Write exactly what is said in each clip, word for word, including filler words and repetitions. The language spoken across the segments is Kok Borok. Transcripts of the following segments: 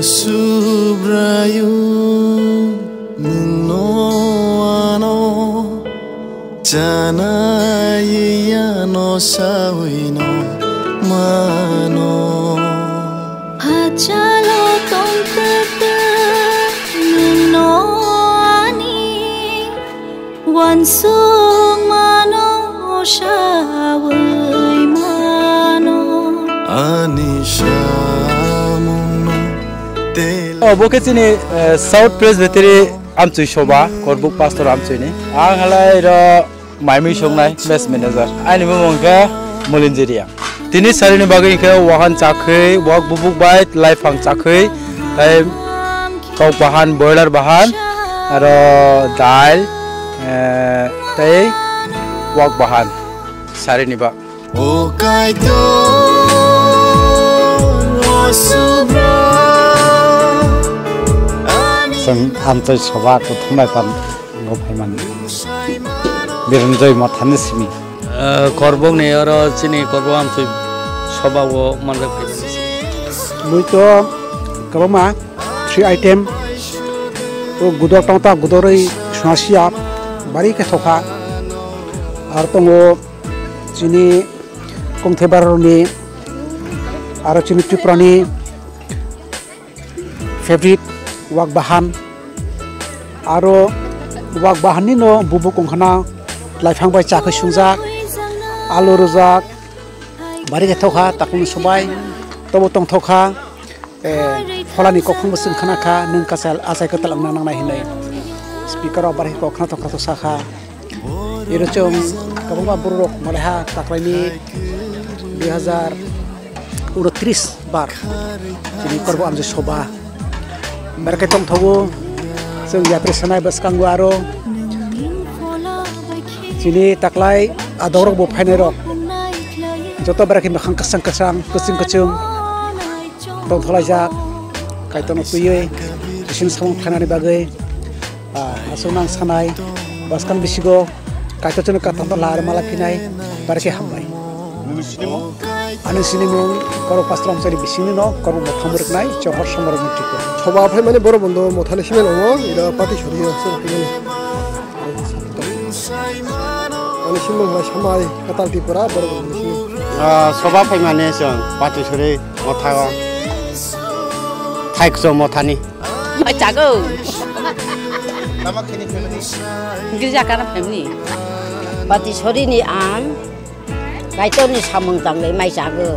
Subraiyung, nwng no ano chanai yano sawi no mano. Hachalo tongtwtwk nwng no ani uansukmano sawi mano. Ani samungno tel- Obo khe chini, eh, South Presbytery Amchoi Soba, Korbuk Pastor Amchoi ni. Ang halai ro maimui songnai best manager. Ani bumung khe Molinjiriya. Tini sarini bagwi khe wahan chakhwi, wak bubuk bai, laiphang chakhwi, tai kok bahan, boiler bahan, aro dal, eh, tei wak bahan sarini bak. O Kaitor, o Subra, ani Chwng amchoi soba kuthumnai pan. Ngo phaimani Biranjoy Mothani simi. Ah, Korbokni oro chini Korbok Amchoi Soba o manjak phaimani simi. Mui to kwbangma three item. O gudok tongta gudorwi swnasiya bari khe thokha. Ar tongo chini kongthai baroni aro chini Tripurani favorite wak bahan, aro wak bahan ni no bubuk wngkhana, laiphang bai chakhwi sungjak, alu rwjak, bari khe thokha, takung sobai, tobo tongthokha, eh, pholani kokhong bo chwng khana kha, nwng kachal achai kwtal wngna nangnai hinwi speaker rok bari khe kok khna tongkha to sakha. Iro chwng kwbangma borok rok maliha taklaini dui hazar unotris bar chini Korbok Amchoi Soba. Berke tongthogo chwng yatri sanai bwskango aro chini taklai adongrok bo phainai rok joto berke mwkhang kwchang kwchang kwchwng kwchwng tongtholaijak Kaitorno twiwi bising samung khlainani bagwi. Ah, aswk nang sanai, bwskang bisigo Kaitor chwngno katham tongla aro mala phinai, barikhe hambai. Ani sinimung Korbok Pastor Amchoi ni bisingni no Korbok Mothani rwknai Chohor Somorok ni Tripura. Soba phaimani borok bondo Mothani simen omo, ida pati sori aswk phaimani. Ani simung hai samai katal Tripura borok bondo simi. Ah, soba phaimani chwng pati sori Motha o. Thaikchwng Mothani. Mai chago. Tama khini family? Girja kana family. Pati sori ni ang Kaitor ni samung tangwi mai chago.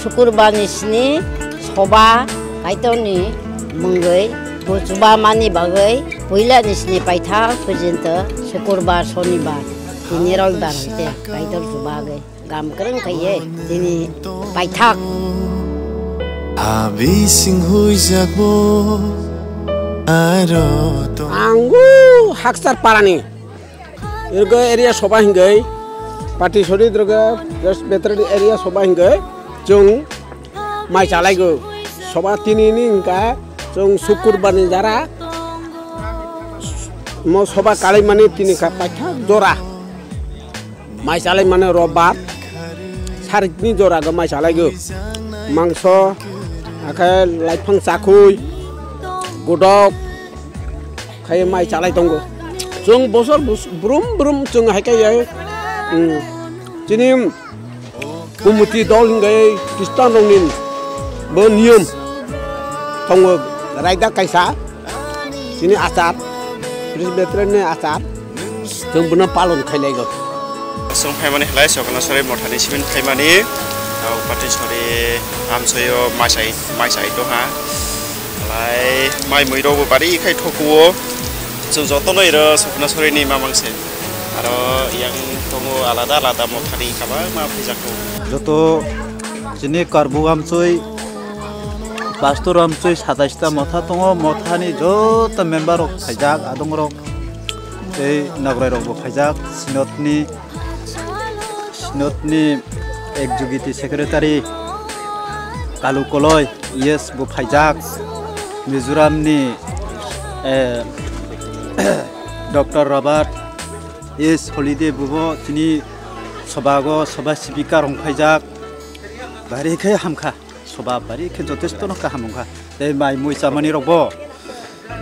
Sukurbar ni sini soba Kaitor ni mungwi bo chuba mani bagwi puila ni sini paitha pujinto Sukurbar, Sonibar, tini Robibar hoite Kaitor chuba gwi. Gam kwrwng khai ye tini paithak. Habising huijak bo aro to. Ang o Haksar parani. Irgo area soba hingoi. Pati sori droga Presbyterian area soba hingoi. Chwng mai chalaigo. Soba tini ni hingka chwng Sukurbar ni jara. Mo soba kalai mani tini ka paithak jora. Mai chalai mani Robar, sarikni jora go mai chalai go. Mangso, akhe laiphang chakhui, godok, khai mai chalai tongo. Chwng bosor bus-, brum brum chwng hai khe, hmm, chini Kumuti dol hingkai Khristan rokni bo niyom tongo, raida kaisa chini achar, Presbyterian ni achar, chwng bono palon khailaigo. Chwng phaimani khlai Soknasari mothani simin phaimani, o pati sori amsoyo maisai maisai tongha, khlai mai mui rokbo bari khai thokuo, chwng jotono iro Soknasari ni mamang se. Aro yang tongo alada alada mothani kabangma phaijakgo. Joto chini Karbuk amchoi pastor amchoi satais ta motha tongo, mothani joto member rok phaijak, adong rok tei nagrai rok bo phaijak, synod ni, synod ni executive secretary Kalu Koloi, yes, bo phaijak, Mizoram ni, eh, Doctor Robert S Holiday bubo chini sobago soba sibika rong phaijak, bari khe hamkha. Soba bari khe jotesto no kaham wngkha. Tei mai mui chamani rok bo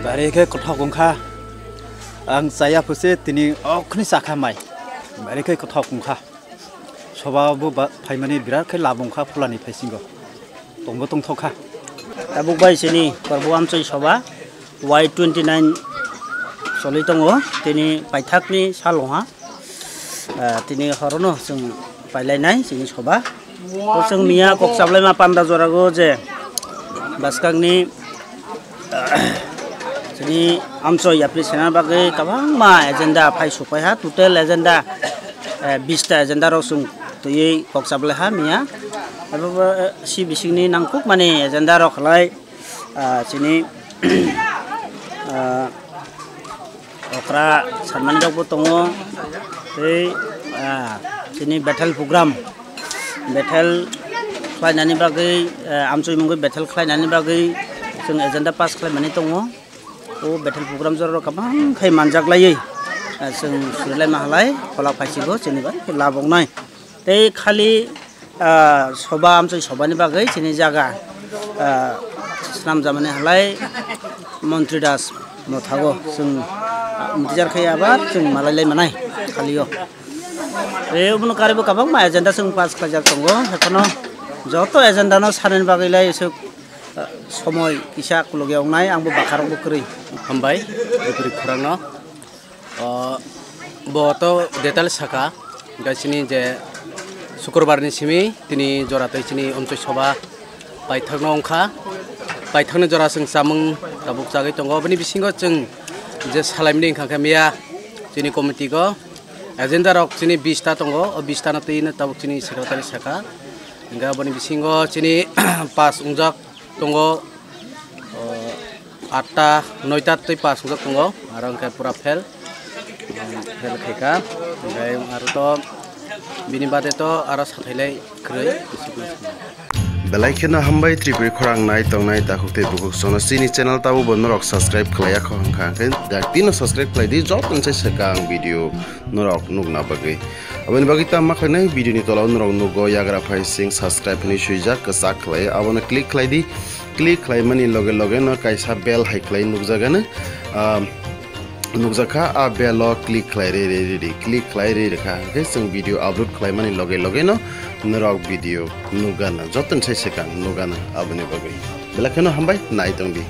bari khe kothok wngkha. Ang chaya phuse tini okhni chakha mai. Bari khe kothok wngkha. Soba bo ba-, phaimani birat khe lab wngkha pholani phaisingo. Tongbo tongthok kha. Tabuk bai chini Korbo Amchoi Soba Y twenty nine choli tongo. Tini paithakni sal wngha. Ah, tini horono chwng pailainai chini soba. To chwng miya kok chablaima panda jorago je bwskangni, ah, chini amchoi yapri sena bagwi kwbangma agenda phai suphaiha, total agenda, eh, bista agenda rok chwng twiwi kok chablaiha miya. Abo bo, eh, si bisingni nangkukmani agenda rok khlai, ah, chini, ah, okra sanmani rokbo tongo. Tei, ah, chini Bethel program, Bethel khlainani bagwi, ah, amchoi mungwi Bethel khlainani bagwi chwng agenda pass khlaimani tongo. O Bethel program jorao kwbang khai manjak laiwi, ah, chwng surilaima halai pholak phaisingo chini bai laboknai. Tei khali, ah, soba, amchoi sobani bagwi chini jaga, ah, swnamjamani halai Montri Das mothago chwng, ah, mutijar khai abar chwng malailai manai khalio. Tei obono karwibo kwbangma agenda chwng pass khlaijak tongo, ekhono joto agenda no sanani bagwi lai isuk, ah, somoi kisa kulugya wngnai, angbo bakharokbo kwrwi. Hambai, ripri khorangno. O, bo to detail saka, hingke chini je Sukurbar ni simi tini jora tei chini Amchoi Soba paithakno wngkha. Paithakni jora chwng chamung tabuk chagwi tongo. Bini bisingo chwng je salaimani wngkha khe miya chini committee go agenda rok chini bista tongo. O bista no twi no tabuk chini secretary saka. Hingke boni bisingo chini pass wngjak tongo, o, atta, noita tei pass wngjak tongo, aro hwnkhe pura fail, fail khaikha, hwnkhe aro to bini bade to aro sathailai kwrwi. Belai kheno hambai Tripuri khorang nai tongnai takhuk tei bukhuk sono chini channel tabo bo norok subscribe khlaiya kho hwnkha hwnkhe dakti no subscribe khlai di joto ni sai swkang video norok nukna bagwi. Aboni bagwi tamo khlainai video ni tola o norok nugo yagra phai sing subscribe hinwi swijak kwchak khlai abono click khlai di. Click khlaimani loge loge no kaisa bell hai khlai nukjagano, ah, nukjakha, a bell o click khlai re re re di, click khlai re rekha hwnkhe chwng video upload khlaimani loge loge no norok video nukgana, joto ni sai swkang nukgana aboni bagwi. Belai kheno hambai nai tongdi.